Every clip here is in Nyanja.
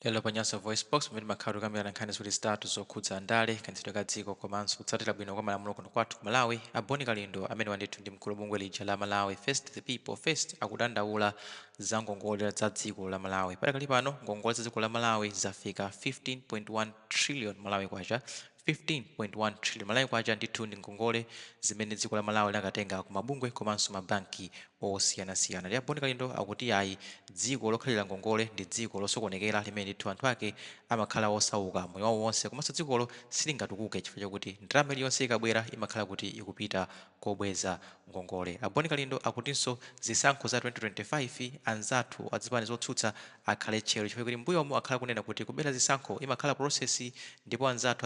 Lero pa Nyasa VoiceBox, pamene timakhala tikukambirana nkhani ziwiri zitatu zokhudza ndale, kayendetsedwe ka dziko komanso kutsatira bwino kwa malamulo kuno kwathu ku Malawi, a Bon Kalindo, amene ndithu ndi mkulu wa bungwe lija la Malawi First, the People First, akudandaula za ngongole za dziko la Malawi. Padakali pano ngongole za dziko la Malawi zafika 15.1 trillion Malawi kwacha. 15.1 trillion Malawi kwacha ndithu ndi ngongole zimene dziko la Malawi linakatenga ku mabungwe komanso mabanki osiyanasiyana. Ndi a Bon Kalindo akuti ayi, dziko lokhalira ngongole ndi dziko losokonekera limene ndithu anthu ake amakhala osauka moyo wawo wonse, komanso dzikolo silingatukuke chifukwa chakuti ndalama iliyonse ikabwera imakhala kuti ikupita kobweza ngongole. A Bon Kalindo akutinso zisankho za 2025, anzathu azipani zotsutsa akhale tcheru, chifukwa kuti mbuyomu akhala kunena kuti kubera zisankho imakhala process, ndipo anzathu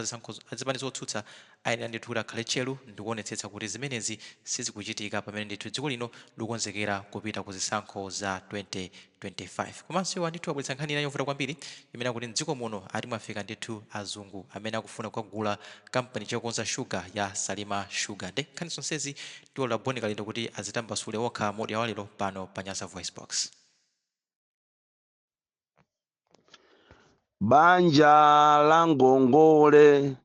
azipani zotsutsa ayenera ndithu kuti akhale tcheru ndikuonetsetsa kuti zimenezi sizikuchitika pamene ndithu dziko lino likukonzekera kupita ku zisankho za 2025. Komanso iwo ndithu abweretsa nkhani ina yovuta kwambiri imene akuti mdziko muno ati mwafika ndithu azungu amene akufuna kukagula kampani yokonza shuga ya Salima Sugar. Nde nkhani zonsezi tiwalola Bon Kalindo kuti azitambasule okha modi awalero pano pa Nyasa VoiceBox. Banja la ngongole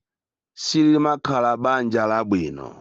silimakhala banja labwino.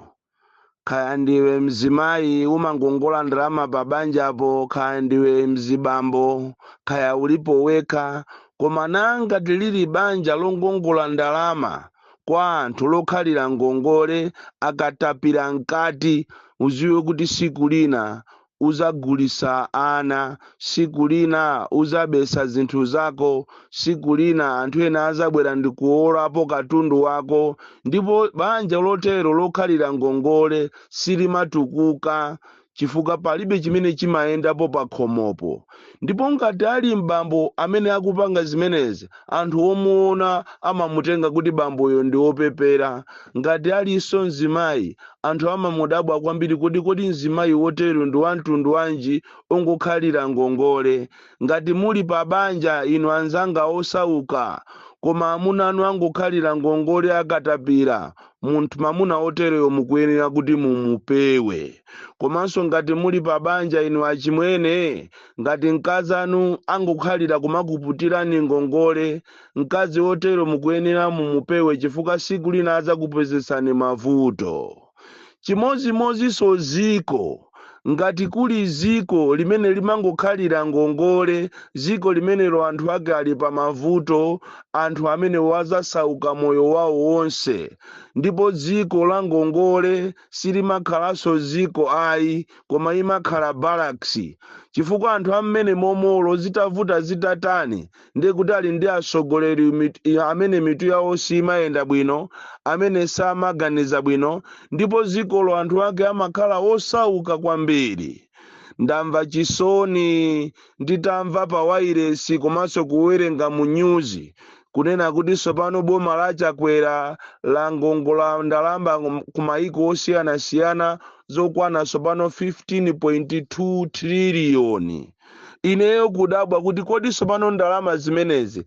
Kaya ndiwe mzimayi umangongola ndalama pa banjapo, kaya ndiwe mzibambo, kaya ulipo wekha, koma nangati lili banja longongola ndalama kwa anthu, lokhalira ngongole, akatapira mkati, uziwe kuti siku lina uzagulisa ana, siku lina uzabesa zinthu zako, siku lina anthu ena azabwera ndikuolapo katundu wako. Ndipo banja lotero lokhalira ngongole silimatukuka, chifukwa palibe chimene chimayendapo pa khomopo. Ndipo ngati ali mbambo amene akupanga zimenezi, anthu omuona amamutenga kuti bamboyo ndi wopepera. Ngati alinso mzimayi, anthu amamudabwa kwambiri kuti kodi mzimayi wotero ndi wamtundu wanji ongokhalira ngongole? Ngati muli pa banja inu anzanga osauka, koma amuna anu angokhalira ngongole akatapira, munthu mamuna otereyo mukuyenera kuti mumupewe. Komanso ngati muli pa banja inu achimwene, ngati mkazi anu angokhalira kumakuputirani ngongole, mkazi otero mukuyenera mumupewe, chifukwa siku lina adzakupezesani mavuto. Chimodzimodzinso ziko, ngati kuli ziko limene limangokhalira ngongole, ziko limenelo anthu ake ali pa mavuto, anthu amene wazasauka moyo wawo wonse. Ndipo dziko la ngongole silimakhalanso ziko ayi, koma imakhala barracks, chifukwa anthu amene momolo zitavuta zitatani, ndiye kuti ali ndi atsogoleri amene mitu yawo simayenda bwino, amene samaganiza bwino, ndipo zikolo anthu ake amakhala osauka kwambiri. Ndamva chisoni nditamva pa wairesi komanso kuwerenga mu nyuzi kunena kuti tsopano boma la Chakwera langongola ndalama ku mayiko osiyanasiyana zokwana tsopano 15.2 triliyoni. Ineyo kudabwa kuti kodi tsopano ndalama zimenezi